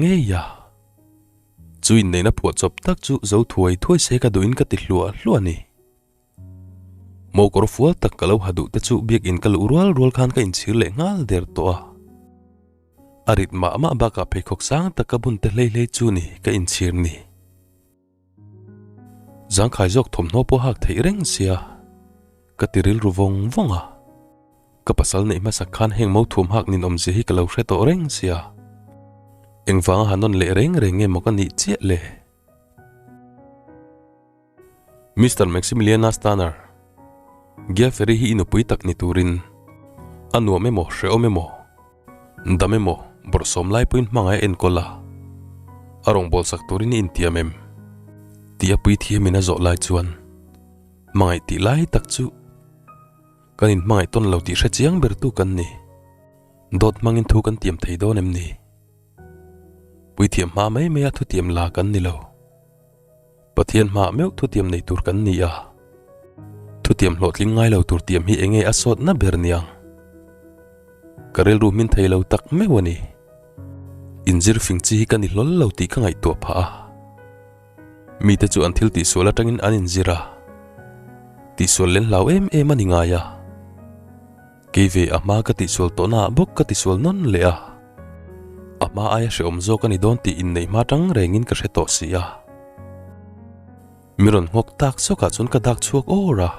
ngei a. Chu inneihna phuahchawp tak chu zo thuai thuai se ka duhin ka ti hluah hluah a ni. Mo kawr fual tak ka lo ha duh te chu biakin ka luh rual rual khan ka inchhir leh nghal der tawh a. A rit mah mah bakah pheikhawk sang tak ka bun te hlei hlei chu ni ka inchhir ni. Zangkhai zawk thawmhnaw pawh hak theih reng sia ka ti rilru vawng vawng a. Ka pasal neih hmasak khan heng mo thuam hak nin awmzia hi ka lo hre tawh reng sia. Engvanga han nawn leh reng reng nge maw ka nih chiah le? Mister Maximiliana Stanner, Giaferi hi i nupui tak ni turin a nuam emaw hrehawm emaw, dam emaw bawrhsawm lai pawhin hmangaih a enkawl a, a rawngbâwl sak turin i intiam em? Tih a puithiamin a zawh lai chuan hmangaih tih lai tak chu kan inhmangaih tawn lo tih hre chiang bertu kan ni. Dawt hmangin thu kan tiam thei dawn em ni? Puithiam hma mai maia thutiam la kan ni lo. Pathian hmaah meuh thutiam nei tur kan ni a, thutiam hlawhtling ngai lo tur tiam hi enge a sawtna ber niang? Ka rilru hmin thei lo tak meuh a ni. Inzir fing chi hi ka ni hlawl lo tih ka ngaihtuah phah a. Mite chu an thil tihsual atangin an inzir a, tihsual len hlau em em a ni ngai a. Kei ve a hma ka tihsual tawhnaah bawk ka tisual nawn leh a, a hma aia hrehawm zawk a ni dawn tih inneih hma tang rengin ka hre tawh si a. Mi rawn nghawk tak sawkah chuan ka dak chhuak awr a,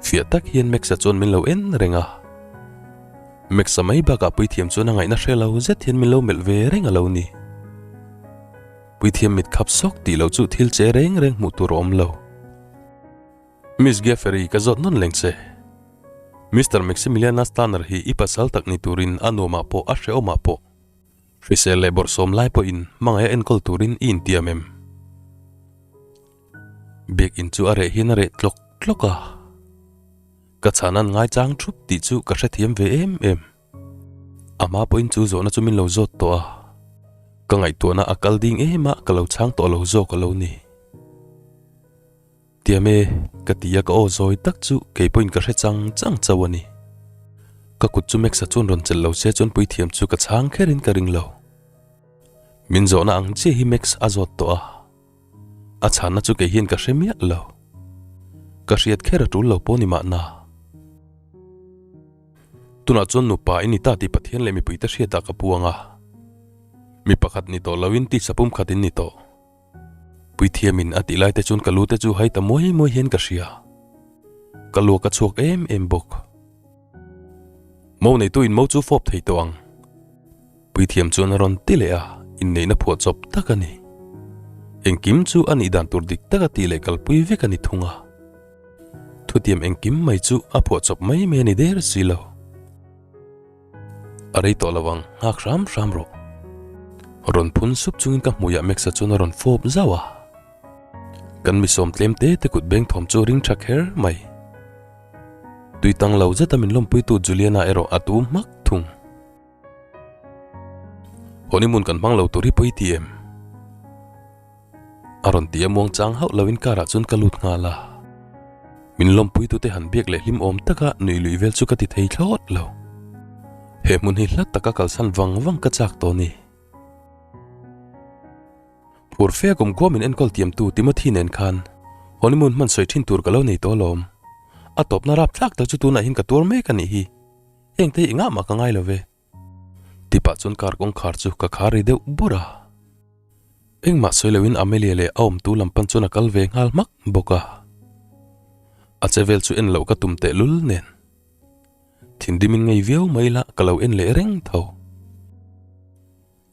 fiah tak hian Max-a chuan min lo en reng a. Max-a mai bakah puithiam chuan a ngaihna hre lo zet hian min lo melh ve reng a lo ni. Puithiam mit khap sawk tih loh chu thil che reng reng hmuh tur a awm lo. Miss Geffery ka zawt nawn leng che. Mister Maximiliana Stanner hi i pasal tak ni turin a nuamah pawh a hrehawmah pawh hrisel leh bawrhsawm lai pawhin hmangaih a enkawl turin i intiam em? Biakin chu a reh hian a reh tlawk tlawk a, ka chhan an ngaichang thup tih chu ka hrethiam ve em em. A hma pawhin chu zawhna chu min lo zawt tawh a, ka ngaihtuahna a kal ding em a ka lo chhang tawh lo zawk a lo ni. Tiam e, ka ti a ka aw zawi tak chu kei pawhin ka hre chang chang chauh a ni. Ka kut chu Max-a chuan rawn chelh lo se chuan puithiam chu ka chhang kherin ka ring lo. Min zawhna ang chiah hi Max a zawt tawh a, a chhanna chu kei hian ka hre miah lo. Ka hriat kher a tul lo pawh ni mahna. Tunah chuan nupa i ni ta tih Pathian leh mipuite hriatah ka puang a, mi pakhat ni tawh loin tisa pumkhat in ni tawh. Puithiamin a tih lai te chuan ka lu te chu hai ta muai muai hian ka hria. Ka luak a chhuak em em bawk. Mo neitu in mo chu fawp thei tawh ang. Puithiam chuan a rawn ti leh a, inneihna phuah chawp tak a ni. Engkim chu a nih dan tur dik taka tih leh kalpui vek a ni thung a. Thutiam engkim mai chu a phuah chawp mai mai a ni der si lo. A rei tawh lo ang, nghak hram hram rawh. Rawn phun sup chungin ka hmuiah Max-a chuan a rawn fawp zauh a. Kan misawm tlem te te kut beng thawm chu a ring tha kher mai. Tui tang lo zeta min lawmpuitu Juliana erawh a tu hmak thung. Honeymoon kan hmang lo tur hi pawi ti em? A rawn ti a muang chang hauh loin car ah chuan ka lut nghal a. Min lawmpuitute han biak leh hlim awm taka nuih luih vel chu ka ti thei thlawt lo. He hmun hi hla taka kalsan vang vang ka chak tawh ni. Phur fe kum khua min enkawl tiamtu Timothy nen khan honeymoon hman sawi thin tur ka lo nei tawh alawm. A tawpna rapthlak tak chu tunah hian ka tuar mek a nih hi. Hengte hi engah mah ka ngai lo ve. Tipah chuan car kawngkhar chu ka khar ri deuh bur a. Engmah sawi loin Amelia leh a awmtu lam pan chuan a kal ve nghal hmak bawk a. A che vel chu en loh ka tum tehlul nen. Thinrimin ngei viau mai la ka lo en leh reng tho.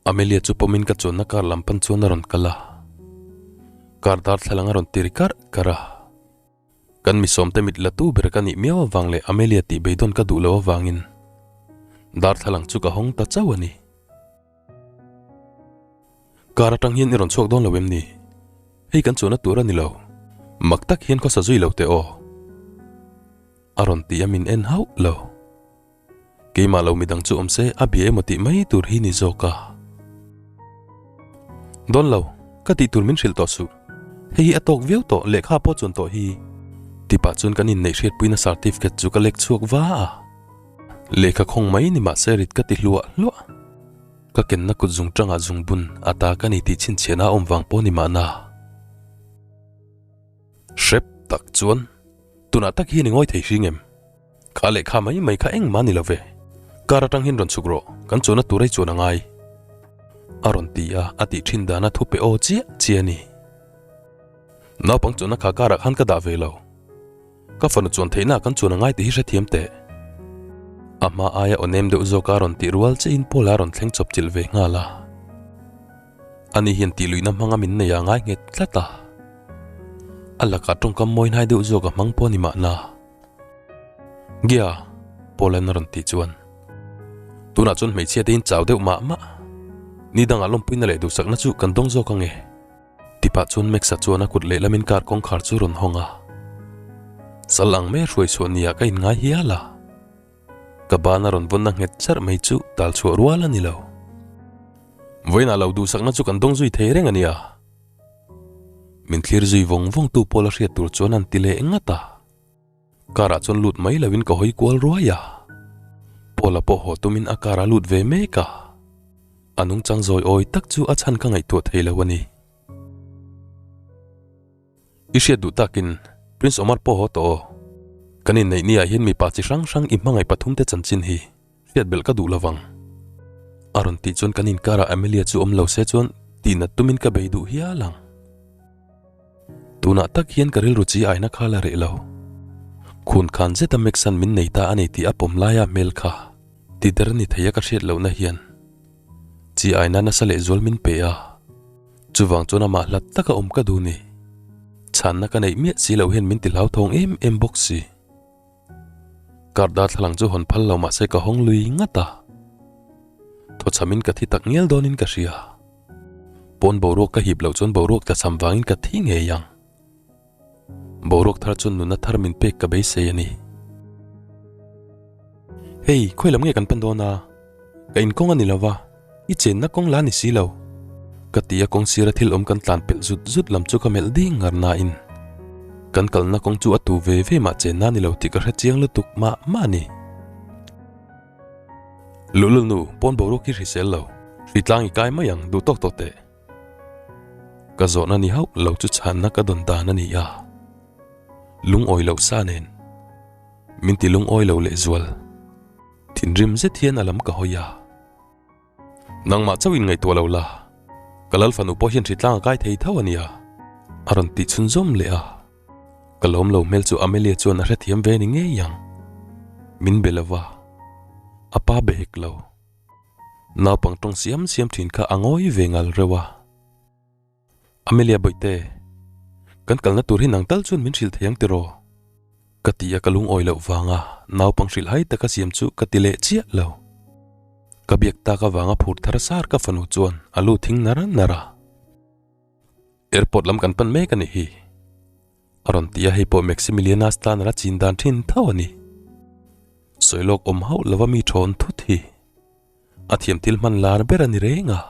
Amelia chu pawmin ka chuanna car lam pan chuan a rawn kal a. Car darthlalang a rawn ti ri karh karh a. Kan misawmte mit la tu ber ka nih miau avang leh Amelia tih beidawn ka duh lo avangin darthlalang chu ka hawng ta chauh a ni. Car atang hian i rawn chhuak dawn lo em ni? Hei kan chuanna tur a ni lo. Mak tak hian khawsa zui lo teh aw. A rawn ti a min en hauh lo. Keimah lo midang chu awm se a bia emaw tih mai tur hi ni zawk a. Dawn lo, ka tih tur min hrilh tawh suh. Hei hi a tawk viau tawh, lehkha pawh chuan tawh hi. Tipah chuan kan inneih hriatpuina certificate chu ka lek chhuak va a. Lehkha khawng mai ni mahse rit ka ti hluah hluah. Ka kenna kut zung tangah zungbun a ta ka ni tih chhinchhiahna a awm vang pawh ni mahna. Hrep tak chuan tunah tak hian i ngawi thei hring em? Kha lehkha mai mai kha engmah ni lo ve. Car atang hian rawn chhuk rawh, kan chuanna tur ei chuan a ngai. A rawn ti a, a tih thin dana thu pe aw chiah chiah a ni. Naupang chuanna kha car ah khan ka dah ve lo. Ka fanu chuan theihna kan chuan a ngai tih hi hrethiam teh. A hma aia aw nem deuh zawk a rawn tih rual chiahin Paul a rawn thleng chawp chilh ve nghal a. Ani hian tih luihna hmanga min nei a ngai nghet tlat a. A lakah tawngkam mawi hnai deuh zawk a hmang pawh a ni mahna. Gia, Paul-a'n a rawn tih chuan. Tunah chuan hmeichhia te in chau deuh mah mah. Ni dangah lawmpuina leh duhsakna chu kan dawng zawk ange. Tipah chuan Max-a chuan a kut lehlamin car kawngkhar chu rawn hawng a. Sal ang mai a hruai chhuah nia ka inngai hial a. Ka ban a rawn vawnna nghet charh mai chu tal chhuah rual a ni lo. Vawiinah lo duhsakna chu kan dawng zui thei reng a nia. Min thlir zui vawng vawng tu pawl a hriat tur chuan an ti leh ngat a. Car ah chuan lut mai loin ka hawi kual ruai a. Paula pawh haw tumin a car a lut ve mek a. A nungchang zawi awi tak chu a chhan ka ngaihtuah thei lo a ni. I hriat duh takin Prince Omar pawh haw tawh aw. Kan inneih ni ah hian mipa chi hrang hrang i hmangaih pathum te chanchin hi hriat belh ka duh lo vang. A rawn tih chuan kan inkarah Amelia chu awm lo se chuan tihnat tumin ka bei duh hial ang. Tunah tak hian ka rilru chi aina kha la reh lo. Khun khan zeta Max-a'n min nei ta a ni tih a pawm laia hmel kha ti der ni theia ka hriat lohna hian chi aina nasa leh zual min pe a. Chuvang chuan amah hlat taka awm ka duh ni. Chhanna ka neih miah si loh hian min ti hlauthawng em em bawk si. Car darthlalang chu hawn phal lo mahse ka hawng lui ngat a. Thawchhamin ka thi tak ngial dawnin ka hria. Pawn boruak ka hip loh chuan boruak tlachham vangin ka thi ngei ang. Boruak thar chuan nunna thar min pek ka beisei a ni. Hei, khawi lam nge kan pan dawn a? Ka inkawng a ni lo va, i chenna kawng la ni si lo. Ka ti a kawng sira thil awm kan tlan pelh zut zut lam chu ka melh ding ngar nain kan kalna kawng chu a tu ve ve mah chenna ni lo tih ka hre chiang lutuk mah mah a ni. Luhlul nu, pawn boruak hi hrisel lo, hritlang i kai mai ang duh tawk tawh teh. Ka zawhna ni hauh lo chu chhanna ka dawn dan a ni a, lungawi loh sa nen min ti lungawi lo lehzual. Thinrim zet hian a lam ka hawi a. Nangmah chauh in ngaihtuah lo la, ka lal fanu pawh hian hritlang a kai thei tho a nia, a rawn tih chhunzawm leh a. Ka lawm lo hmel chu Amelia chuan a hrethiam ve ni ngei ang. Min be lo va, a pa be hek lo. Naupang tawng siam siam thin kha a ngawi ve ngal reuh a. Amelia Bawihte, kan kalna tur hi nang tal chuan min hrilh thei ang tiraw? Ka ti a ka lungawi loh vanga naupang hrilh hai taka siam chu ka ti leh chiah lo. Ka biak tak avanga phur thar sar ka fanu chuan a lu thing nar nar a. Airport lam kan pan mek a nih hi. A rawn ti a hei pawh Maximiliana Stanner a chin dan thin tho a ni. Sawi lawk awm hauh lova mi thawn thut hi a thiam thil hman lar ber a ni reng a.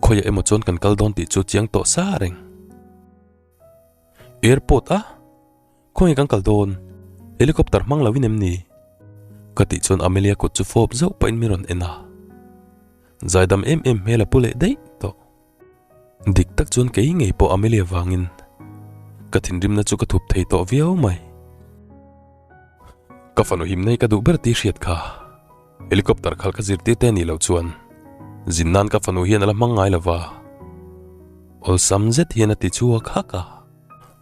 Khawiah emaw chuan kan kal dawn tih chu chiang tawh sa reng. Airport a? Khawnge kan kal dawn? Helicopter hmang lo in em ni? Ka tih chuan Amelia kut chu fawp zauh pahin min rawn en a. Zaidam em em hmel a pu leh daih tawh. Dik tak chuan kei ngei pawh Amelia vangin ka thinrimna chu ka thup thei tawh viau mai. Ka fanu himna hi ka duh ber tih hriat kha. Helicopter khalh ka zirtir te anih loh chuan zin nan ka fanu hian a la hmang ngai lo va. Awlsam zet hian a ti chhuak hak a,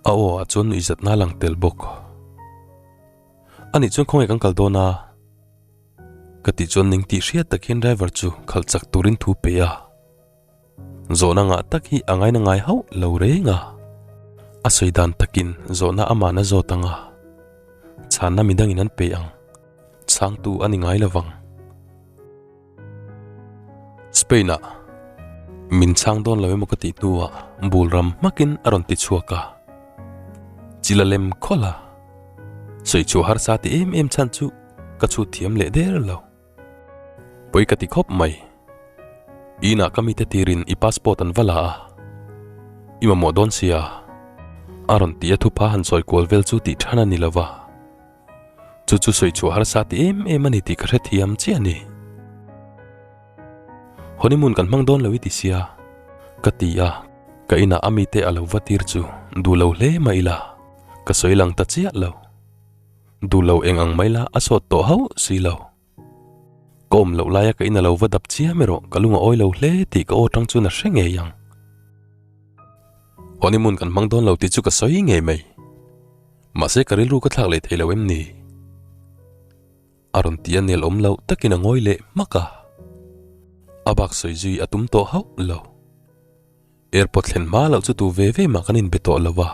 a aw ah chuan nuihzatna a lang tel bawk. Anih chuan khawnge kan kal dawn a? Ka tih chuan ning tih hriat tak hian driver chu khalh chak turin thu pe a. Zawhna ngah tak hi a ngaina ngai hauh lo reng a. A sawi dan takin zawhna aman a zawt ang a, chhanna midangin an pe ang. Chhangtu a ni ngai lovang. Spain-ah min chhang dawn lo emaw ka tih hnuah bul ram hmakin a rawn ti chhuak a. Chila lem khawlh a, sawi chhuah harsa ti em em chhan chu ka chhut thiam leh der lo. Pawi ka ti khawp mai. Inah ka mite tirin i passport an va la a, i mamawh dawn sia, a rawn ti a thupha han sawi kual vel chu tih than a ni lova. Chu chu sawi chhuah harsa ti em em a ni tih ka hrethiam chiah a ni. Honeymoon kan hmang dawn lo i ti sia, ka ti a, ka inah a mite a lo va tir chu duh lo hle mah ila, ka sawi lang ta chiah lo. Duh lo eng ang mai la a sawt tawh hauh si lo. Ka awm loh laia ka in a lo va dap chiam erawh ka lung a awi lo hle tih ka aw tang chuan a hre ngei ang. Honeymoon kan hmang dawn lo tih chu ka sawi ngei mai. Mahse ka rilru ka thlak leh thei lo em ni? A rawn ti a nel awm loh takin a ngawi leh hmak a. A bak sawi zui a tum tawh hauh lo. Airport thlen hma loh chu tu ve ve mah kan inbe tawh lo a.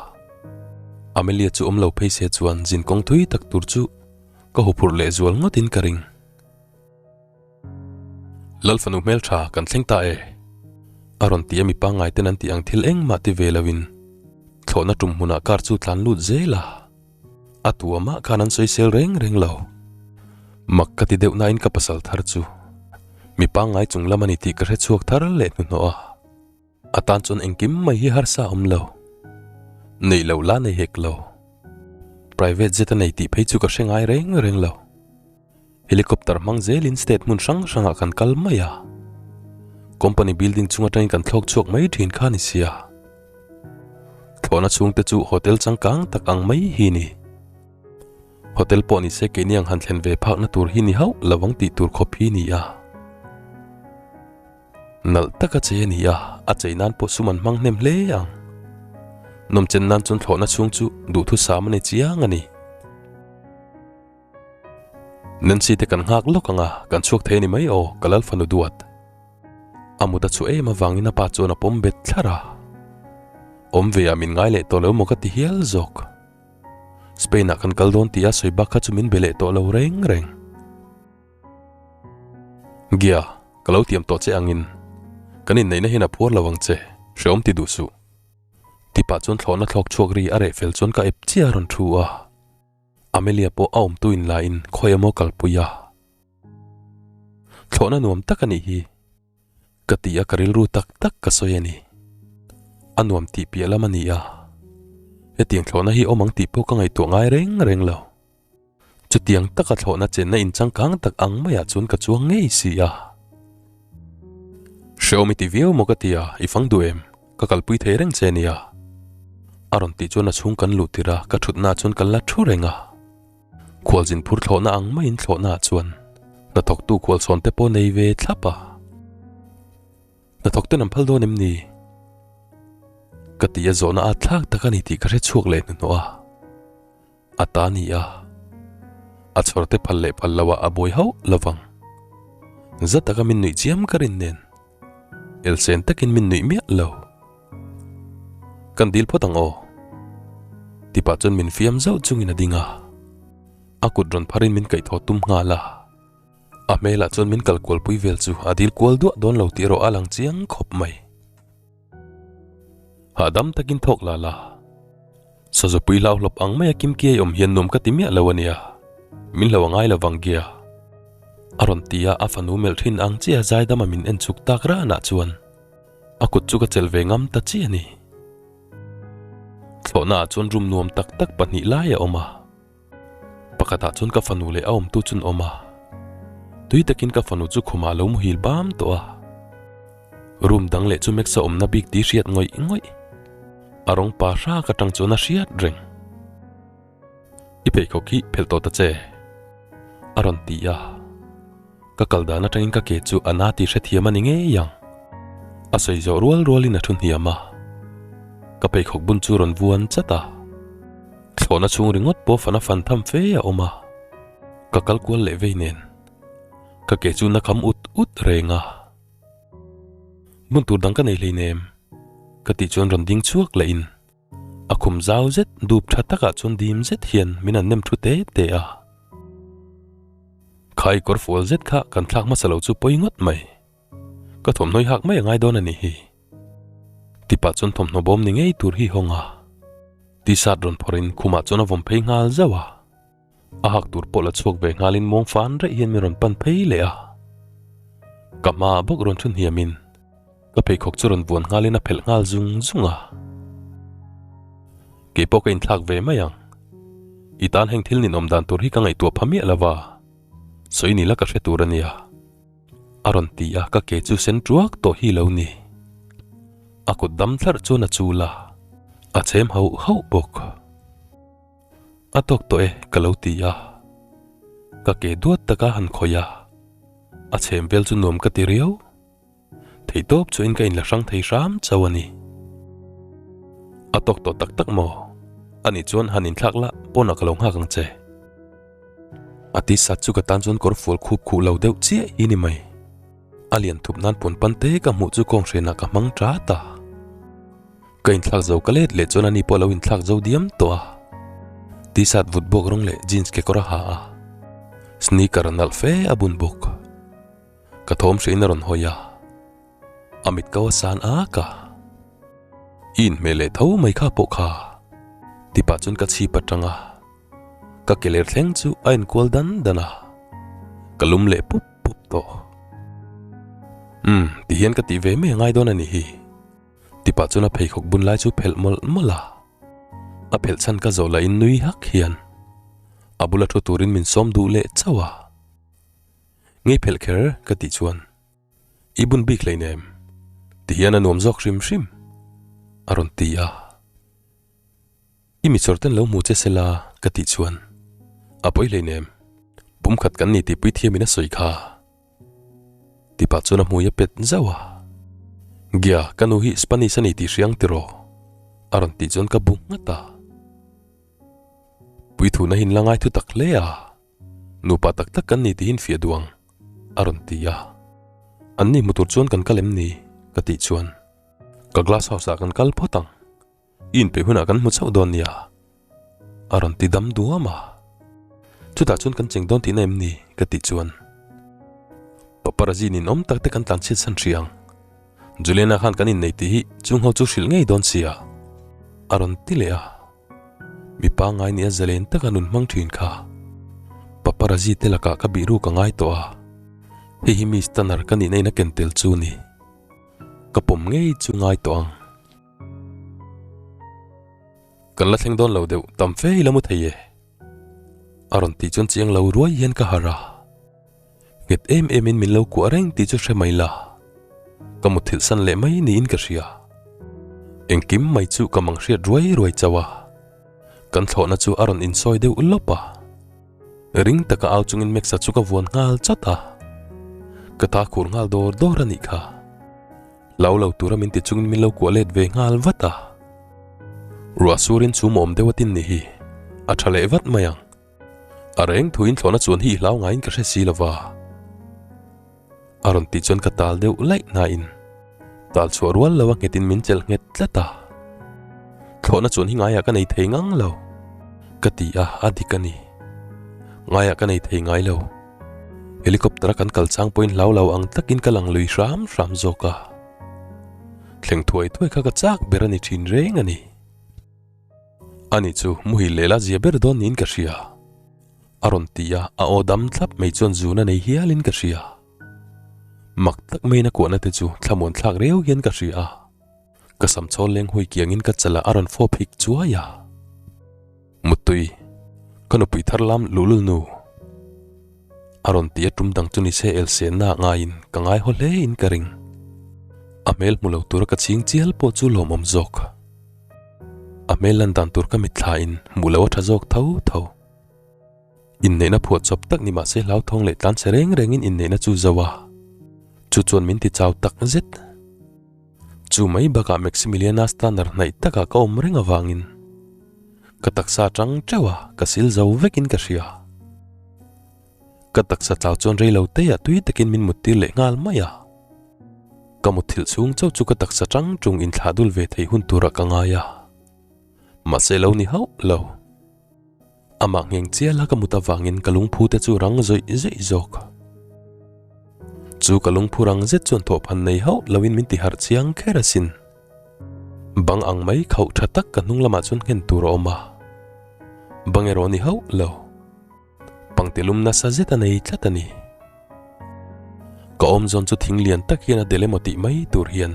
Amelia chu awm lo phei se chuan zin kawng thui tak tur chu ka huphurh leh zual ngawtin ka ring. Lal fanu hmeltha kan thleng ta e. A rawn ti a mi pangngai ten an tih ang thil engmah ti ve loin thlawhna tum hmunah car chu tlan lut zel a. A tu amah khan an sawisel reng reng lo. Mak ka ti deuh nain ka pasal thar chu mi pangngai chung lam a ni tih ka hre chhuak thar leh hnuhnawh a. A tan chuan engkim mai hi harsa a awm lo. Neih loh la nei hek lo. Private jet a nei tih phei chu ka hre ngai reng reng lo. Helicopter hmang zelin state hmun hrang hrangah kan kal mai a. Company building chung atangin kan thlawk chhuak mai thin kha ni sia. Thlawhna chhungte chu hotel changkang tak ang mai hi ni. Hotel pawh ni se keini ang han thlen ve phakna tur hi ni hauh lo ang tih tur khawp hi ni a. Nalh taka chei a ni a, a chei nan pawh sum an hmang hnem hle ang. Nawmchen nan chuan thlawhna chhung chu duhthusam a ni chiang a ni. Nancy te kan nghak lawk ang a, kan chhuak thei a ni mai aw, ka lal fanu duat. A mut a chhuah em avangin a pa chuan a pawm bet thlar a. Awm ve ah min ngai leh tawh lo maw ka ti hial zawk. Spain ah kan kal dawn tih a sawi bak kha chu min be leh tawh lo reng reng. Gia, ka lo tiam tawh che angin kan inneihna hian a phuar lo ang che, hreawm ti duh suh. Tipah chuan thlawhna thlawk chhuak ri a reh fel chuan ka ep chiah a rawn thu a. Amelia pawh a awmtu in la in khawi emaw kalpui a. Thlawhna nuam tak a nih hi. Ka ti a ka rilru tak tak ka sawi a ni. A nuam tih piah lam a ni a. Hetiang thlawhna hi awm ang tih pawh ka ngaihtuah ngai reng reng lo. Chutiang taka thlawhna chenna inchangkang tak ang maiah chuan ka chuang ngei si a. Hreawm i ti viau maw ka ti a, i fang duh em? Ka kalpui thei reng che nia. A rawn tih chuan a chhung kan luh tirh a, ka thutnaah chuan ka la thu reng a. Khualzin phur thlawhna ang maiin thlawhnaah chuan hnathawktu khualchhawn te pawh nei ve thlap a. Hnathawk ten an phal dawn em ni? Ka ti a zawhna at thlak tak a ni tih ka hre chhuak leh hnuhnawh a. A ta ni a, a chhawr te phal leh phal loh ah a buai hauh lo vang. Za taka min nuih chiam ka rin nen, elsen takin min nuih miah lo. Kan dil phawt ang aw. Tipah chuan min fiam zauh chungin a ding a, a kut rawn pharin min kaihthawh tum nghal a. A hmelah chuan min kal kualpui vel chu a dil kual duah dawn lo tih erawh a lang chiang khawp mai. Hahdam takin thawk la la. Sazupui hlauhlawp ang maia kimkiai awm hian nuam ka ti miah lo a nia. Min hlo a ngai lo vang gia. A rawn ti a, a fanu melh thin ang chiah zaidama min en chuk tak ranah chuan a kut chu ka chelh ve ngam ta chiah a ni. Thlawhnaah chuan room nuam tak tak pahnih lai a awm a. Pakhatah chuan ka fanu leh a awmtu chu an awm a. Tui takin ka fanu chu khumah a lo muhil bam tawh a. Room dang leh chu Max-a awmna bik tih hriat ngawih ngawih. A rawng pa hrak atang chuan a hriat reng. I pheikhawk hi phelh tawh ta che. A rawn ti a. Ka kal dan atangin ka ke chu a na tih hrethiam a ni ngei ang. A sawi zawh rual rualin a thu hniam a. Ka pheikhawk bun chu rawn vuan chat a. Thlawhna chhung ringawt pawh fana fan tham fe a awm a. Ka kal kual leh vei nen. Ka ke chu na kham ut ut reng a. Bun tur dang ka nei hleinem. Ka tih chuan rawn ding chhuak leh in. A khum zau zet dup tha takah chuan dim zet hian min an nem thu te te a. Kha i kawr fual zet kha kan thlak hmasa lo chu pawi ngawt mai. Ka thawmhnaw i hak mai a ngai dawn a nih hi. Tipah chuan thawmhnaw bawm ni ngei tur hi hawng a. T-shirt rawn phawrh in khumah chuan a vawm phei nghal zauh a. A hak tur pawh la chhuak ve nghalin muang fan reh hian min rawn pan phei leh a. Ka hmaah bawk rawn thu hniamin ka pheikhawk chu rawn vuan nghalin a phelh nghal zung zung a. Kei pawh ka inthlak ve mai ang. I tan heng thil ninawm dan tur hi ka ngaihtuah pha miah lo va, sawi ni la ka hre tur a nia. A rawn ti a, ka ke chu sen tuak tawh hi lo ni. A kut dam thlarh chuan a chul a, a chhem hauh hauh bawk. A tawk tawh e ka lo ti a, ka ke duat taka han khawih a, a chhem vel chu nuam ka ti riau. Theihtawp chuain ka inla hrang thei hram chauh a ni. A tawk tawh tak tak maw? Anih chuan han inthlak la, pawnah ka lo nghak ang che. A ti sat chu ka tan chuan kawr fual khup khuh lo deuh chiah hi ni mai. A lian thup nan puan pan te ka hmuh chu kawng hrenah ka hmang tat a. Ka inthlak zo ka let leh chuan ani pawh a lo inthlak zo diam tawh a. T-shirt vut bawk rawng leh jeans kekawr a ha a. Sneaker nalh fe a bun bawk. Ka thawm hrein a rawn hawi a, a mit ko a san ak a. I inhmeh leh tho mai kha pawh kha ti pah chuan ka chhip atang a, ka ke ler thleng chu a inkual dan dan a, ka lum leh pup pup tawh. Umm, ti hian ka tih ve mai a ngai dawn a nih hi ti pah chuan a pheikhawk bun lai chu phelh mawlh mawlh a, a phelh chhan ka zawh lahin nui hak hian a bula thu turin min sawm duh leh chauh a. Ngei phelh kher ka tih chuan i bun bik hleinem ti hian a nuam zawk hrim hrim a rawn ti a. I mi chawr ten lo hmu che sela ka tih chuan a pawi hleinem pumkhat kan ni tih pui thiamin a sawi kha ti pah chuan a hmui a pet zauh a. Gia ka nu hi Spanish a ni tih hriang tiraw a rawn tih chuan ka bu nghat a. Puithuna hi in la ngai thu tak hle a. Nupa tak tak kan ni tihin fiah duh ang, a rawn ti a. An ni hmu tur chuan kan kal em ni? ka tih chuan, Ka glass house ah kan kal phawt ang, i inpeih hunah kan hmu chauh dawn nia, a rawn ti dam duam a. Chutah chuan kan cheng dawn tihna em ni? ka tih chuan, Paparazzi ninawm tak te kan tlanchhiat san hrih ang, Juliana khan kan innei tih hi chung ho chu hrilh ngei dawn sia, a rawn ti leh a. Mi pangngai nia zalen taka nun hmang thin kha paparazzi te lakah ka bih ruk a ngai tawh a, hei hi Miss Tanner ka nihna in a ken tel chu ni. Ka pawm ngei chu ngai tawh ang. Kan la thleng dawn lo deuh tam fe i la mu thei e. A rawn tih chuan chiang lo ruai hian ka harh a. Nghet em em in min lo kuah reng tih chu hre mai la, ka mutthilh san leh mai niin ka hria. Engkim mai chu ka mang hriat ruai ruai chauh a, kan thlawhna chu a rawn insawi deuh lawp a. Ring taka au chungin Max-a chu ka vuan nghal chat a, ka ta khur nghal dawr dawr a nih kha. Hlau lo tura min ti chungin min lo kuah let ve nghal vat a. Ruah surin chhum awm deuh a tin ni hi, a tha leh vat mai ang. A reng thuin thlawhna chuan hi i hlau ngaiin ka hre si lo va. A rawn tih chuan ka tal deuh laih nain tal chhuah rual lo a nghetin min chelh nghet tlat a. Thlawhna chuan hi ngaiah ka nei thei ngang lo ka ti a, a dik a ni. Ngaiah ka nei thei ngai lo. Helicopter a kan kal chang pawhin hlau lo ang takin ka lang lui hram hram zawk a. Thleng thuai thuai kha ka chak ber a ni thin reng a ni. Ani chu muhil leh la zia ber dawn niin ka hria. A rawn ti a, a aw dam thlap mai chuan zun a nei hialin ka hria. Mak tak maiin a kuahna te chu thlamuan thlak riau hian ka hria a. Ka sam chhawl leng hawi kiangin ka chalah a rawn fawp hik chuai a. Muttui, ka nupui thar lam luhlul nu. A rawn ti a tum dang chu ni se elsenna ah ngaiin ka ngai haw hle in ka ring. A hmel hmu lo tura ka chhing chial pawh chu lawmawm zawk. A hmel lan dan tur ka mitthla in hmuh loh a tha zawk tho tho. Inneihna phuah chawp tak ni mahse hlauthawng leh tlan chhe reng reng in inneihna chu zo a, chu chuan min ti chau tak zet. Chu mai bakah Maximiliana Stanner hnaih takah ka awm reng avangin ka taksa tang teuh a, ka sil zo vekin ka hria. Ka taksa chau chuan rei lo teiah tui takin min muttir leh nghal mai a. Ka mutthilh chhung chauh chu ka taksa tang tung inthlah dul ve thei hun turah ka ngai a. Mahse lo ni hauh lo. Amah ngheng chiala ka mut avangin ka lungphu te chu rang zawih zawih zawk. Chu ka lungphu rang zet chuan thawhphan nei hauh loin min ti harh chiang kher asin. Bang ang mai khauh tha tak ka hnung lamah chuan nghen tur a awm a. Bang erawh ni hauh lo. Pangtilum nasa zet a nei tlat a ni. Ka awm zawn chu thing lian tak hian a del emaw tih mai tur hian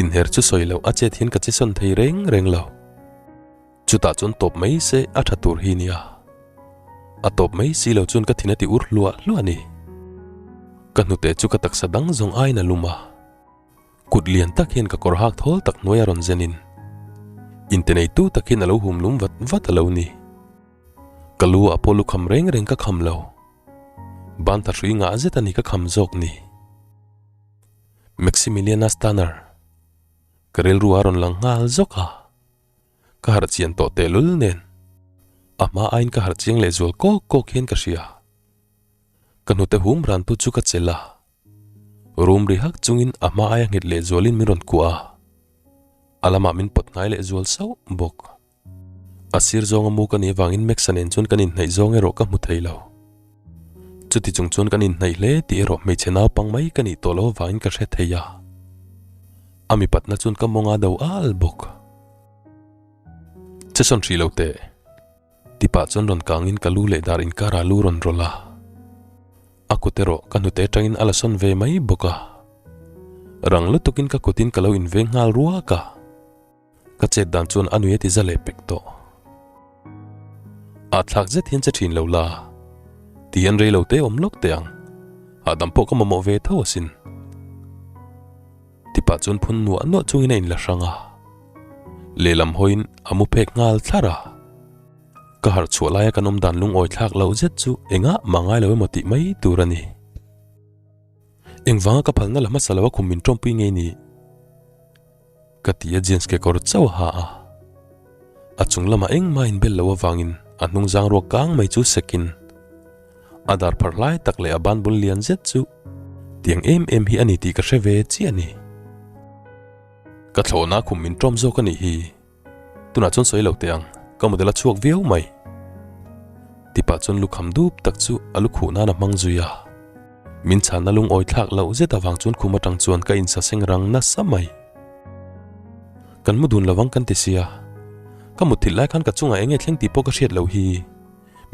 inher chu sawi loh a chet hian ka che sawn thei reng reng lo. Chutah chuan tawp mai se a tha tur hi nia. A tawp mai si lo chuan ka thin a ti ur hluah hluah a ni. Ka hnute chu ka taksa dang zawng aiin a lum a, kut lian tak hian ka kawr hak thawl tak hnuai a rawn zen in inte neitu tak hian a lo hum lum vat vat a lo ni. Ka lu ah pawh lukham reng reng ka kham lo. Ban tha hrui ngah zet a ni ka kham zawk ni. Maximiliana Stanner. Ka rilru a rawn lang nghal zawk a. Ka harh chian tawh tehlul nen a hma aiin ka harh chiang lehzual kawk kawk hian ka hria. Ka hnute hum ran tu chu ka chelh a. Rum ri hak chungin a hma aia nghet lehzualin min rawn kuah a. A lamah min pawt hnai lehzual sauh bawk. A sir zawnga mu ka nih avangin Max-a nen chuan kan inhnaih zawng erawh ka hmu thei lo. Chuti chung chuan kan inhnaih hle tih erawh hmeichhe naupang mai ka nih tawh lo avangin ka hre thei a. A mipatna chuan ka mawng a do al bawk. Che sawn hrih lo teh. Tipah chuan rawn kangin ka lu leh dar inkara lu rawn rawlh a. A kut erawh ka hnute atangin a la sawn ve mai bawk a. Rang lutukin ka kutin ka lo inveng nghal ruak a. Ka chet dan chuan a nui a ti za leh pek tawh. A thlak zet hian che thin lo la, ti hian rei lo te awm lawk teh ang, hahdam pawh ka mamawh ve tho asin. Tipah chuan phun nuah nuah chungin a inla hrang a, lehlam hawiin a mu phek nghal thlar a. Ka harh chhuah laia kan awm dan lungawi thlak loh zet chu engah mah ngai lo emaw tih mai tur a ni. Engvanga ka phalna la hmasa lo a khum min tawmpui ngei ni? Ka ti a jeans kekawr chauh a ha a, a chung lamah engmah inbel loh avangin a hnung zang ruak kang mai chu sekin a dar pharh hlai tak leh a ban bul lian zet chu tiang em em hi a ni tih ka hre ve chiah a ni. Ka thlawhna khum min tawm zawk a nih hi. Tunah chuan sawi lo teh ang, ka model a chhuak viau mai. Tipah chuan lukham dup tak chu a lukhuh nan a hmang zui a. Min chhanna lungawi thlak loh zet avang chuan khum atang chuan ka insaseng rang nasa mai. Kan mu dun lovang kan ti sia. Ka mutthilh lai khan ka chungah eng nge thleng tih pawh ka hriat loh hi.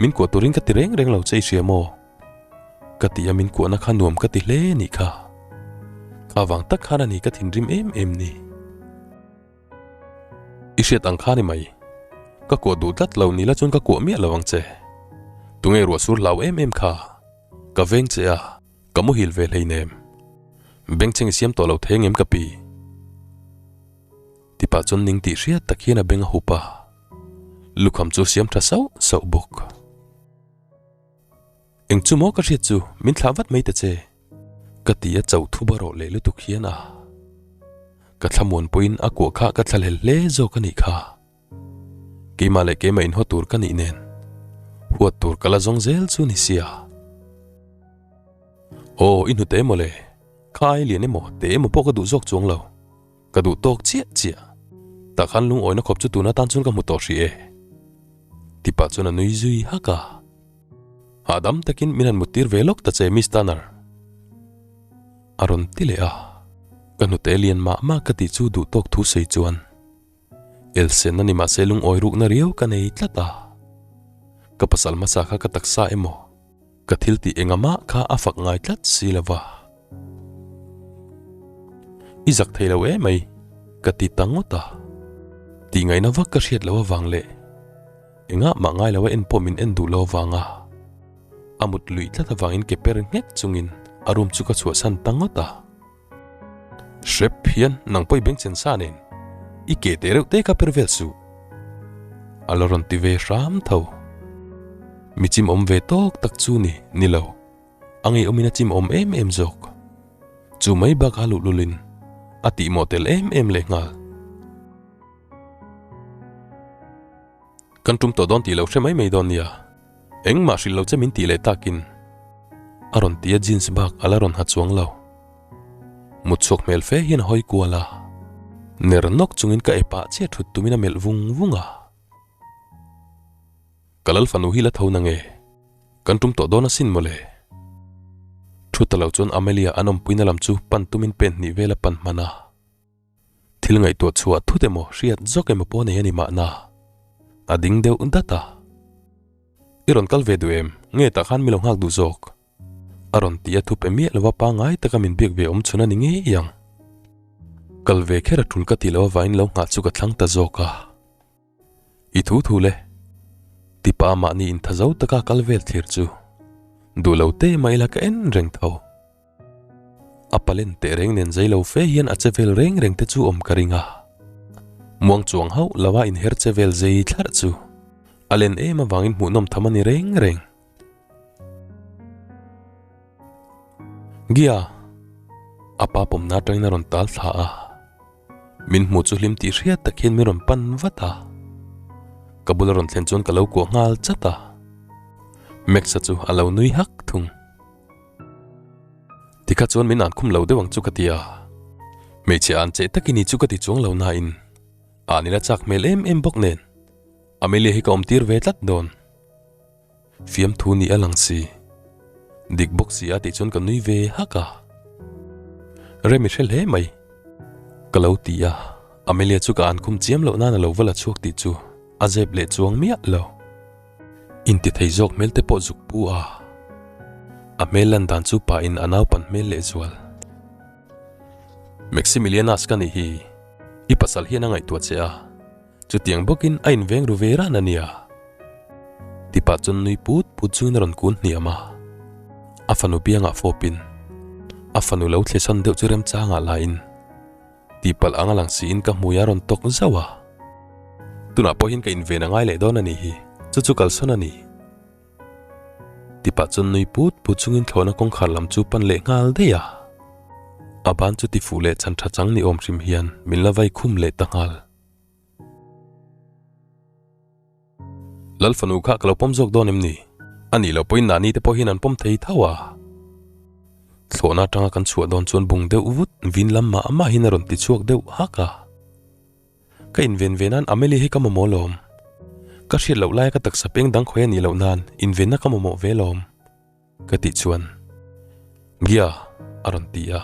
Min kuah turin ka ti reng reng lo che i hria maw? Ka tih a min kuahna kha nuam ka ti hle nih kha. Kha vang tak khan a ni ka thinrim em em ni. I hriat ang kha ni mai. Ka kuah duh tlat lo ni la chuan ka kuah miah lo ang che. Tunge ruah sur hlau em em kha. Ka veng che a, ka muhil ve hleinem. Bengchheng i siam tawh lo thei angem ka pi? Tipah chuan ning tih hriat tak hian a beng a hup a. Lukham chu a siam tha sauh sauh bawk. Eng chu maw ka hriat chu min thlah vat mai ta che. Ka ti a chauh thu barawh leh lutuk hian a. Ka thlamuan pawhin a kuah kha ka thlahlel hle zawk a nih kha. Keimah leh keimah inhaw tur ka nih nen huat tur ka la zawng zel chu ni sia. Aw i hnute emaw le, kha ai lian emaw te emaw pawh ka duh zawk chuang lo. Ka duh tawk chiah chiah. Tah khan lungawina khawp chu tuna tan chuan ka hmu tawh hrih e. Tipah chuan a nui zui hak a. Hahdam takin min han muttir ve lawk ta che Miss Tanner. A rawn ti leh a. Ka hnute lian mah mah ka tih chu duh tawk thu sawi chuan Elsen a ni mahse lungawi rukna riau ka nei tlat a. Ka pasal hmasa kha ka taksa emaw ka thil tih engamah kha a fak ngai tlat si lo va. I zak thei lo em mai ka ti ta ngawt a. Tih ngaihna vak ka hriat loh avang leh engah mah ngai lo a en pawh min en duh lo avanga a mut luih tlat avangin ke per nghek chungin a room chu ka chhuahsan ta ngawt a. Hrep hian nang pawh i bengchhen sa nen i ke teh reuh te kha per vel suh. A la rawn ti ve hram tho. Mi chim awm ve tawk tak chu ni ni lo. A ngeiawmin a chim awm em em zawk. Chu mai bak a luhlulin a tihmawh tel em em leh nghal. Kan tum tawh dawn tih lo hre mai mai dawn nia. Engmah hrilh lo che min tih leh takin a rawn ti a jeans bak a la rawn ha chuang lo. Mut chhuak hmel fe hian a hawi kual a. Ner nawk chungin ka epah chiah thut tumin a melh vung vung a. Ka lal fanu hi la tho na nge? Kan tum tawh dawn asin mawle. Thu ta lo chuan Amelia an awmpuina lam chu pan tumin pen hnih vel a pan hman a. Thil ngaihtuah chhuah thut emaw hriat zawk emaw pawh nei a ni mahna. A ding deuh dat a. I rawn kal ve duh em? Nge tah khan mi lo nghak duh zawk? A rawn ti a thup em miah lova pangngai taka min biak ve awm chhun a ni ngei ang. Kal ve kher a tul ka tih loh avangin lo nghah chu ka thlang ta zawk a. I thu thu le. Tipa mahni intha zo taka kal vel thlir chu duh lo te mah ila ka en reng tho. A palen teh reng nen zei lo fe hian a che vel reng reng te chu awm ka ring a. Muang chuang hauh lo a inher che vel zei thlarh chu a len em avangin hmuhnawm tham a ni reng reng. Gia! A pa pawmna atangin a rawn tal thla a. Min hmuh chu hlim tih hriat tak hian min rawn pan vat a. Ka bula rawn thlen chuan ka lo kuah nghal chat a. Max-a chu a lo nui hak thung. Tikha chuan min an khum lo deuh ang chu ka ti a. Hmeichhe an cheh takin i chu ka ti chuang lo nain an ila chak hmel em em bawk nen Amelia hi ka awm tir ve tlat dawn. Fiamthu ni a lang si. Dik bawk si a tih chuan ka nui ve hak a. Rem i hre hle mai. Ka lo ti a, Amelia chu ka an khum chiam loh nan a lo va la chhuak tih chu a zep leh chuang miah lo. Inti thei zawk hmel te pawh zuk pu a, a hmel lan dan chu pa in a naupan hmel leh zual. Maximilianas ka nih hi, i pasal hian a ngaihtuah che a, chutiang bawkin a inveng ru ve ran a nia. Tipah chuan nui put put chungin a rawn kun hniam a, a fanu biangah fawpin a fanu lo thlesawn deuh chu remchangah lain, Tihpalh ang a lang siin ka hmui a rawn tawk zauh a. Tunah pawh hian ka inven a ngai leh dawn a nih hi, chu chu kalsawn a ni. Tipah chuan nui put put chungin thlawhna kawngkhar lam chu pan leh nghal daih a. A ban chu tifuh leh chan tha chang ni awm hrim hian min la vai khum leh ta nghal. Lal fanu kha ka lo pawm zawk dawn em ni? A nih loh pawhin Nani te pawh hian an pawm thei tho a. Thlawhna atanga kan chhuah dawn chuan bung deuh vut vin lam mah mahin a rawn ti chhuak deuh hak a. Ka inven ve nan Amelie hi ka mamawh lawm. Ka hriat loh laia ka taksa peng dang khawi a nih loh nan invenna ka mamawh ve lawm. Ka tih chuan, Gia! a rawn ti a.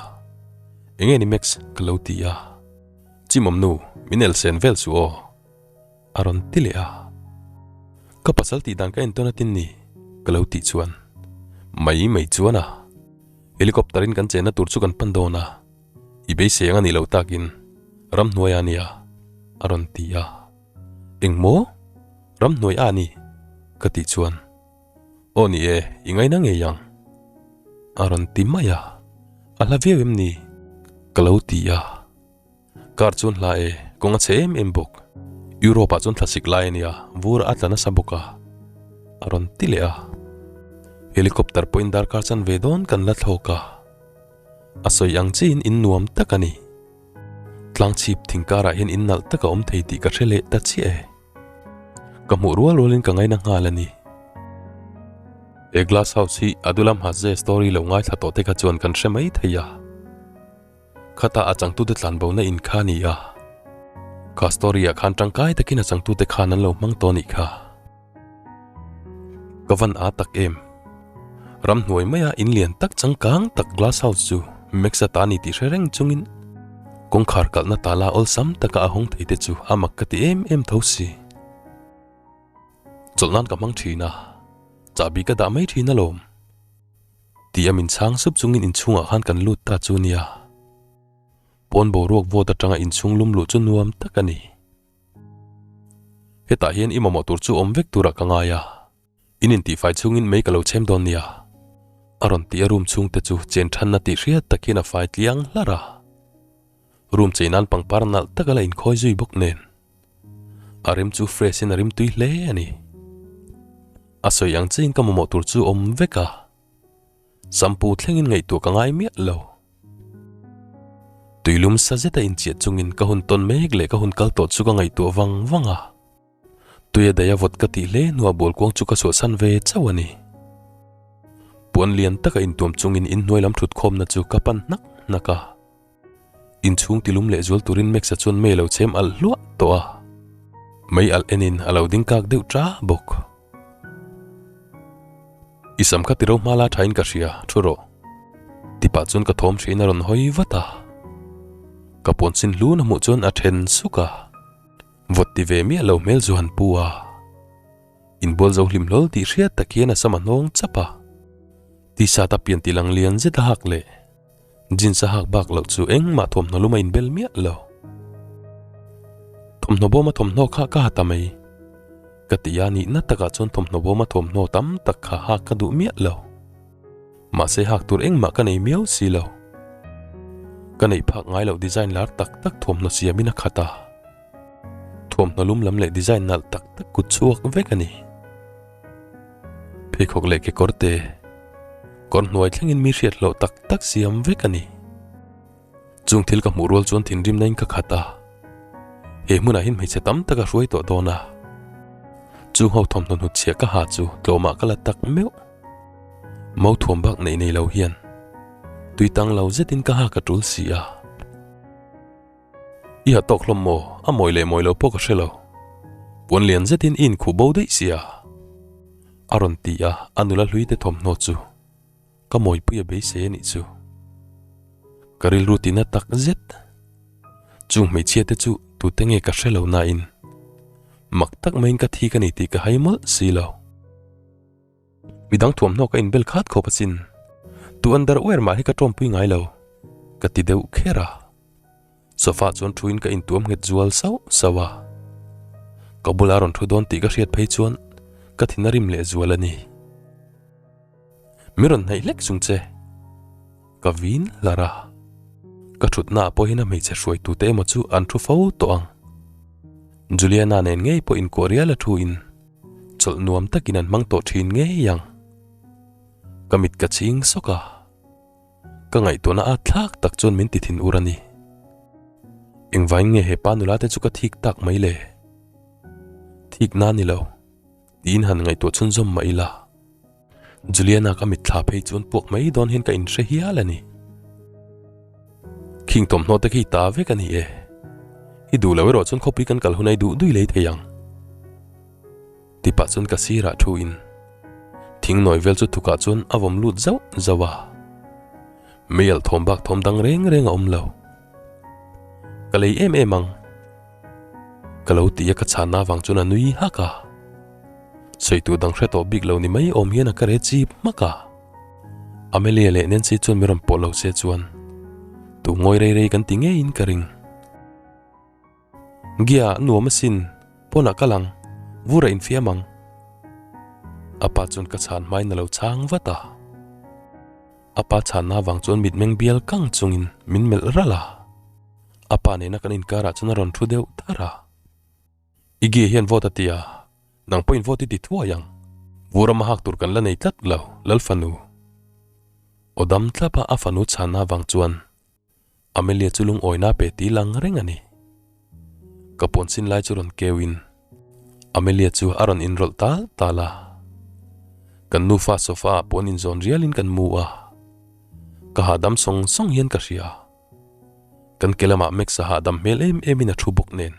Enge ni Max? ka lo ti a. Chimawm nu, min elsen vel suh aw. A rawn ti leh a. Ka pasal tih dan ka entawn atin ni? Ka lo tih chuan, Mai mai chuan a. Helicopter in kan chenna tur chu kan pan dawn a. I beisei ang a nih loh takin ramhnuai a nia, a rawn ti a. Engmaw? Ramhnuai a ni? Ka tih chuan, Aw ni e, i ngaina ngei ang. A rawn ti mai a. A hla viau em ni? Ka lo ti a. Car chuan hla e, kawng a chhe em em bawk. Europe ah chuan thlasik lai a nia, vur a tla nasa bawk a. A rawn ti leh a. Helicopter pawhin darkar chan ve dawn kan la thlawk a. A sawi ang chiin in nuam tak a ni. Tlangchhip thing karah hian in nalh tak a awm thei tih ka hre leh ta chiah e. Ka hmuh rual rualin ka ngaina nghal a ni. He glass house hi Adulam Haze story lo ngaithla tawh te kha chuan kan hre mai thei a. Khata a changtute tlanbona in kha a ni a. Kha story ah khan tangkai takin a changtute khan an lo hmang tawh anih kha. Ka van a tak em. Ramhnuai maia in lian tak changkang tak glass house chu Max-a ta ni tih hre reng chungin kawngkhar kalhna tala awlsam taka a hawng thei te chu a mak ka ti em em tho si. Chawlh nan ka hmang thin a, chahbi ka dah mai thin alawm. Tih a min chhang sup chungin inchhungah khan kan lut ta chu nia. Pawn boruak vawt atanga inchhung lum luh chu nuam tak a ni. Hetah hian i mamawh tur chu awm vek turah ka ngai a, in intihfai chhungin mei ka lo chhem dawn nia. A rawn ti a room chhungte chu chen thanna tih hriat tak hian a fai tliang hlar a. Room chei nan pangpar nalh tak a la inkhawi zui bawk nen. A rim chu fresh in a rim tui hle a ni. A sawi ang chiin ka mamawh tur chu awm vek a. Shampoo thlengin ngaihtuah ka ngai miah lo. Tuilum sa zeta inchiah chungin ka hun tawn mek leh ka hun kal tawh chu ka ngaihtuah vang vang a. Tuia daia vawt ka tih hle hnuah bualkuang chu ka chhuahsan ve chauh a ni. Puan lian taka intuam chungin inhnuai lam thutkhawmna chu ka pan hnak hnak a. Inchhung tilum leh zual turin Max-a chuan mei a lo chhem alh hluah tawh a. Mei alh enin a lo ding kak deuh ta bawk. I sam kha tiro hma la thain ka hria, thu rawh. Tipah chuan ka thawm hriin a rawn hawi vat a. Ka puan sin hlun a hmuh chuan a then suk a. Vawt ti ve miah lo hmel zu han pu a. Inbual zo hlim hlawl tih hriat tak hian a sam a hnawng chap a. T-shirt a pian tih lang lian zet a hak leh. Jeans a hak bak loh chu engmah thawmhnaw lum a inbel miah lo. Thawmhnaw bawma thawmhnaw kha ka ha ta mai. Ka ti a nihna takah chuan thawmhnaw bawma thawmhnaw tam tak kha hak ka duh miah lo. Mahse hak tur engmah ka nei miau si lo. Ka neih phak ngai loh design lar tak tak thuamhnaw siamin a khat a. Thuamhnaw lum lam leh design nalh tak tak kut chhuak vek a ni. Pheikhawk leh kekawr te, kawr hnuai thlengin mi hriat hlawh tak tak siam vek a ni. Chung thil ka hmuh rual chuan thinrimna in ka khat a, he hmunah hian hmeichhe tam tak a hruai tawh dawn a. Chung ho thawmhnaw hnutchhiah ka ha chu tlawmah ka la tak meuh. Mau thuam bak neih nei lo hian tui tang lo zetin ka ha ka tul si a. I ha tawk hlawm maw? A mawi leh mawi lo pawh ka hre lo. Puan lian zetin i inkhuh bo daih sia. A rawn ti a, a nula hlui te thawmhnaw chu ka mawipui a beisei a nih chu. Ka rilru tina tak zet. Chung hmeichhia te chu tute nge ka hre lo nain mak tak maiin ka thik a ni tih ka hai mawlh si lo. Midang thuamhnaw ka inbel khat khawp asin. Tu underwear mah hi ka tawmpui ngai lo, ka ti deuh kher a. Sofa chuan thuin ka intuam nghet zual sauh sauh a. Ka bula rawn thu dawn tih ka hriat phei chuan ka thin a rim leh zual a ni. Mi rawn hnaih hlek chung che. Ka vin hlar a. Ka thutna ah pawhin a hmeichhe hruaitute emaw chu an thu fo tawh ang. Juliana nen ngei pawh inkuah rial a thu in chawlh nuam takin an hmang tawh thin ngei ang. Ka mit ka chhing sawk a. Ka ngaihtuahna at thlak tak chuan min ti thin ur a ni. Engvain nge he pa nula te chu ka thik tak mai le? Thik na ni lo, tiin han ngaihtuah chhunzawm mah ila. Juliana ka mitthla phei chuan puak mai dawn hian ka inhre hial a ni. Khing thawmhnaw te khi ta vek a ni e. I duh lo erawh chuan khawpui kan kal hunai duh dui lei thei ang. Ti pah chuan ka sirah thu in thing nawi vel chu thukah chuan a vawm lut zauh zauh a. Meialh thawm bak thawm dang reng reng a awm lo. Ka lei em em ang. Ka lo ti a ka chhanna avang chuan a nui hak a. Sawi tur dang hre tawh bik lo ni mai awm hian a ka re chip hmak a. Amelia leh Nancy chuan mi rawn pawh lo se chuan tu ngawi rei rei kan ti ngeiin ka ring. Gia nuam asin, pawnah kal ang, vur a infiam ang. A pa chuan ka chhan hmain a lo chhang vat a. A pa chhanna avang chuan mitmeng bial kang chungin min melh ralh a. A pa nena kan inkarah chuan a rawn thu deuh thar a. I Gia hian vote a ti a, nang pawhin vote i ti thuai ang. Vur a mahak tur kan la nei tlat lo, Lal fanu. Aw dam thlap a a fanu chhanna avang chuan Amelia chu lungawina pe ti lang reng a ni. Ka puan sin lai chu rawn keu in Amelia chu a rawn inrawlh tal tal a. Kan nufa sofa ah puan inzawn rial in kan mu a. Ka hahdam sawng sawng hian ka hria. Kan ke lamah Max a hahdam hmel em em in a thu bawk nen.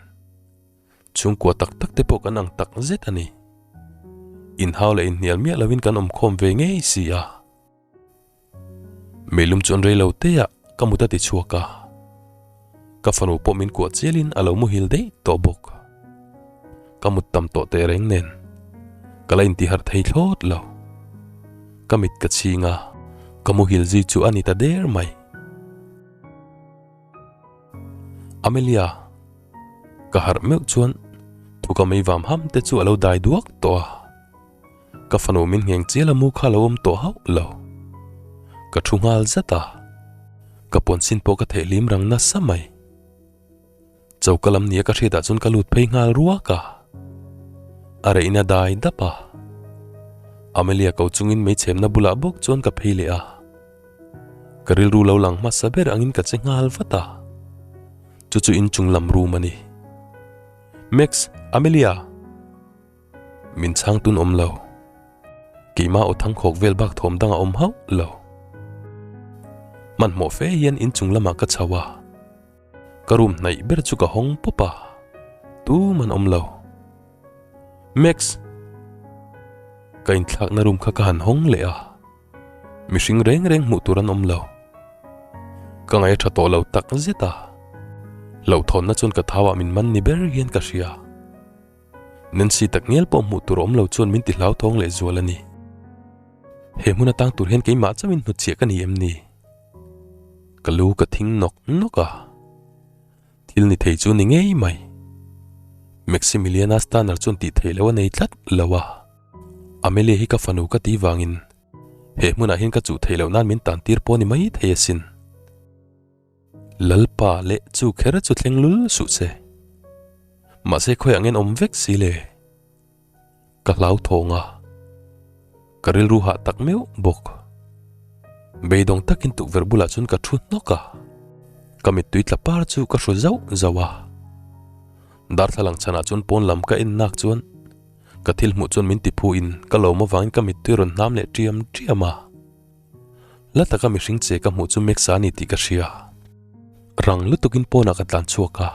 Chhungkua tak tak te pawh kan ang tak zet a ni. Inhau leh inhnial miah lo in kan awmkhawm ve ngei si a. Meilum chuan rei lo te ah ka mut a ti chhuak a, ka fanu pawh min kuah chial in a lo muhil daih tawh bawk. Ka mut tam tawh teh reng nen ka la inti harh thei thlawt lo. Ka mit ka chhing a, ka muhil zui chu a ni ta der mai. Amelia, ka harh meuh chuan thuka mei vam ham te chu a lo dai duak tawh a. Ka fanu min ngheng chial a mu kha lo awm tawh hauh lo. Ka thu nghal zat a, ka puan sin pawh ka theih hlim rang nasa mai. Choka lam nia ka hriatah chuan ka lut phei nghal ruak a. A rehna dai dap a. Amelia ko chungin meichhemna bulah bawk chuan ka phei leh a. Ka rilru lo lang hmasa ber angin ka che nghal vat a. Chu chu inchung lam room a ni. Max, Amelia! Min chhang tun awm lo. Keimah aw thang khawk vel bak thawm dang a awm hauh lo. Hmanhmawh fe hian inchung lamah ka chho a. Ka room hnaih ber chu ka hawng pawp a. Tum an awm lo. Max! Ka inthlakna room kha ka han hawng leh a. Mihring reng reng hmuh tur an awm lo. Ka ngaih a tha tawh lo tak zet a. Hlauhthawnna chuan ka thau ah min man ni ber hian ka hria. Nancy tak ngial pawh hmuh tur awm lo chuan min ti hlauthawng leh zual a ni. He hmun atang tur hian keimah chauhin hnutchhiah ka ni em ni? Ka lu ka thing nawk nawk a, thil ni thei chu ni ngei mai. Maximiliana Stanner chuan tih theih loh a nei tlat lo a, Amelia hi ka fanu ka tih vangin he hmunah hian ka chuh theih loh nan min tan tir pawh ni mai thei asin. Lalpa leh chu kher chu thleng lul suh se. Mahse khawiah ngen awm vek si le? Ka hlau thawng a, ka rilru hah tak meuh bawk. Beidawng takin tukverh bulah chuan ka thu hnawk a, ka mittui tla par chu ka hru zauh zauh a. Darthlalang chhanah chuan pawn lam ka en nak chuan ka thil hmuh chuan min ti phu in ka lawm avangin ka mittui rawn hnam leh ṭiam ṭiam a. La taka mihring che ka hmuh chu Max-a a ni tih ka hria. Rang lutukin pawnah ka tlan chhuak a.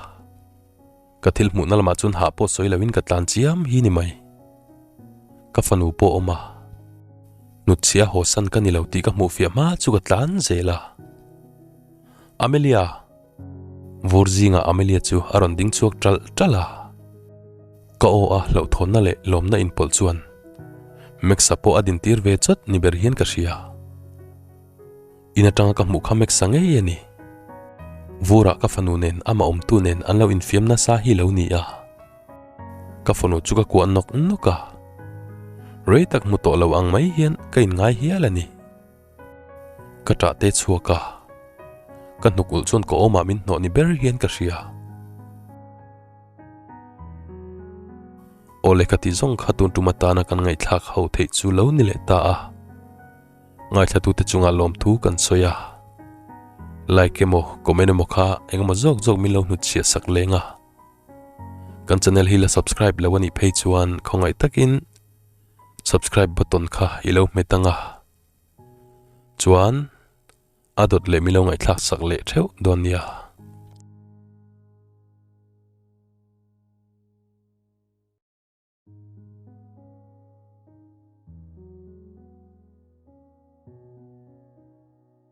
Ka thil hmuhna lamah chuan hah pawh sawi loin ka tlan chiam hi ni mai. Ka fanu pawh awm a. Hnutchhia haw san ka ni lo tih ka hmuh fiah hma chu ka tlan zel a. Amelia! Vur zingah Amelia chu a rawn ding chhuak ṭalh ṭalh a. Ka aw a hlauhthawnna leh lawmna inpawlh chuan Max-a pawh a dintir ve chawt ni ber hian ka hria. In atanga ka hmuh kha Max-a ngei a ni. Vurah ka fanu nen amah awmtu nen an lo infiam nasa hi lo ni a. Ka fanu chu ka kuah nawk nawk a. Rei tak hmu tawh lo ang mai hian ka inngai hial a ni. Ka ṭah te chhuak a, ka hnuk ulh chuan ka awmah min hnawh ni ber hian ka hria. Awle ka tih zawng kha tun tum atana kan ngaihthlak ho theih chu lo ni leh ta a. Ngaithlatute chungah lawmthu kan sawi a. Like emaw comment emaw kha engemaw zawk zawk min lo hnutchhiah sak leng a. Kan channel hi la subscribe lo anih phei chuan khawngaih takin subscribe button kha i lo hmet ang a. Chuan a dawt leh milo ngaihthlak sak leh theuh dawn nia.